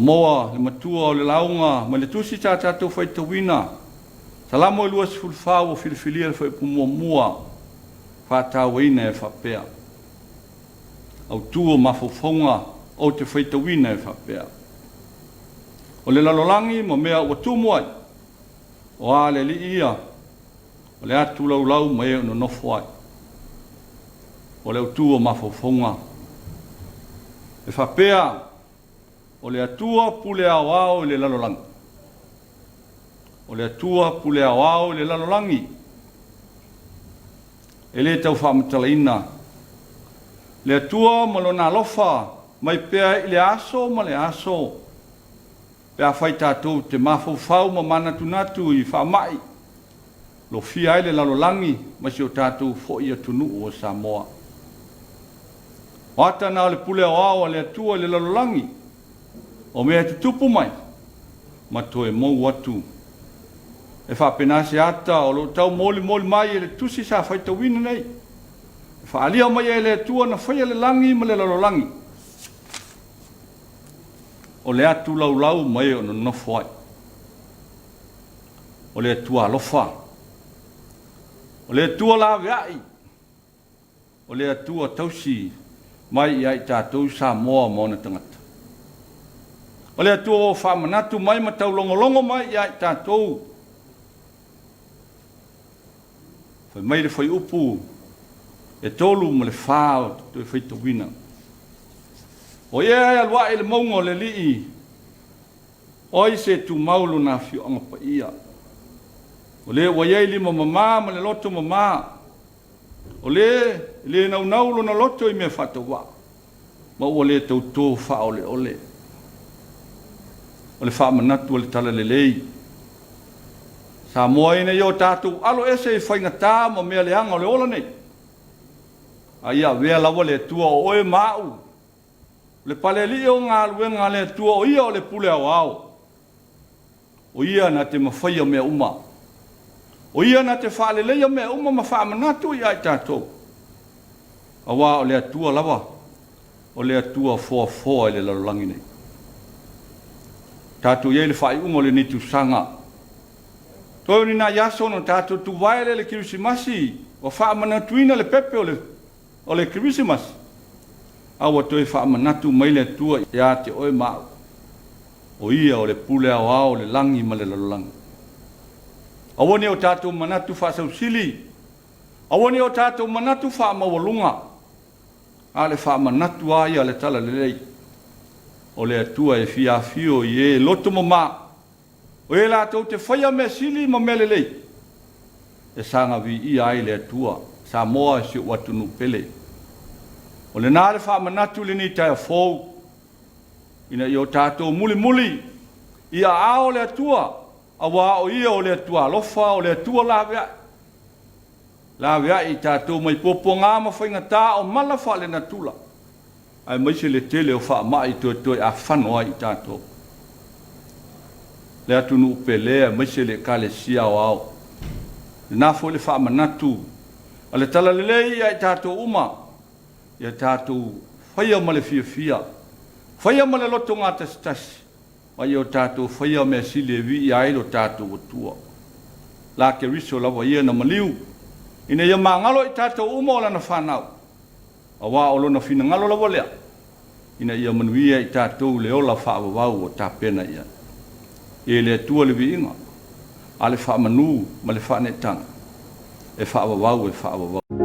Moa, le matua o le lauga mai le tusi sa tatou faitauina, Salamo e 24 ua filifilia le fuaiupu muamua faatauaina e faapea, Autu o mafaufauga ou te faitauina e faapea, O le lalolagi ma mea ua tumu ai, o a le alii ia, o le atu laulau ma e o nonofo ai. O le autu o mafaufauga e faapea, O le Atua pule aoao i le lalolagi. O le Atua pule aoao i le lalolagi. E le tau faamatalaina le Atua ma Lona alofa mai pea i le aso ma le aso pe afai tatou te mafaufau ma manatunatu i faamai lofia ai le lalolagi ma si o tatou foi atunuu o Samoa. O ata na o le pule aoao a le Atua i le lalolagi, o mea e tutupu mai ma toe mou atu. E faapena se ata o lo o tau molimoli mai e le tusi sa faitauina nei, e faaalia mai ai e le Atua na faia le lagi ma le lalolagi, o le atu laulau ma e o nonofo ai. O le Atua alofa, o le Atua laveai, O le Atua tausi mai ia i tatou Samoa ma ona tagata. O le Atua ua faamanatu mai ma taulogologo mai ia i tatou. Fai mai le fuaiupu e 3 ma le 4 o te toe faitauina. O ia e alu ae i le mauga o le Alii, o ai se tumau lona afioaga paia. O le ua i ai lima mama ma le loto mama, O le e le naunau lona loto i mea faatauvaa, ma ua le tauto faaoleole. O le faamanatu o le Talalelei. Samoa ina ia o tatou alo ese i faigata ma mea leaga o le ola nei, a ia avea lava le Atua o oe ma au, o le Palealii o galuega a le Atua o Ia o le Pule Aoao. O Ia na te mafaia mea uma. O Ia na te faaleleia mea uma ma faamanatu ia i tatou. Aua o le Atua lava, o le Atua foafoa i le lalolagi nei. Tatou i ai i le faaiuga o lenei tausaga. Toe o ni nai aso ona tatou tuvae lea i le Kerisimasi, ua faamanatuina le pepe o le O le Kerisimasi, a ua toe faamanatu mai le Atua ia te oe ma au, o Ia o le Pule Aoao o le lagi ma le lalolagi. Aua ne o tatou manatu faasausili, aua ne o tatou manatu faamaualuga, a o le faamanatu lava ia a le Talalelei, o le Atua e fia afio i e loto mama, O e latou te faia mea sili ma mea lelei, e saga viia ai le Atua. Samoa si ou atunuu pele. O lena le faamanatu i lenei taeao fou, ina ia o tatou mulimuli i aao o le Atua, aua o Ia o le Atua alofa, o le Atua laveai. Laveai i tatou mai puapuaga ma faigata o mala faalenatura. aemaise le tele o faamai toetoe afano ai i tatou. Le atunuu pele aemaise le Ekalesia aoao. Lena foi le faamanatu a le Talalelei ia i tatou uma, ia tatou faia ma le fiafia, faia ma le loto gatasitasi, ma ia o tatou faia mea sili e viia ai lo tatou Atua. La Keriso lava ia na maliu, ina ia magalo i tatou uma o lana fanau, Aua o Lona finagalo lava lea, ina ia manuia i tatou le ola faavavau ua tapena i ai. E le Atua le viiga, a le faamanu ma le faaneetaga, e faavavau e faavavau.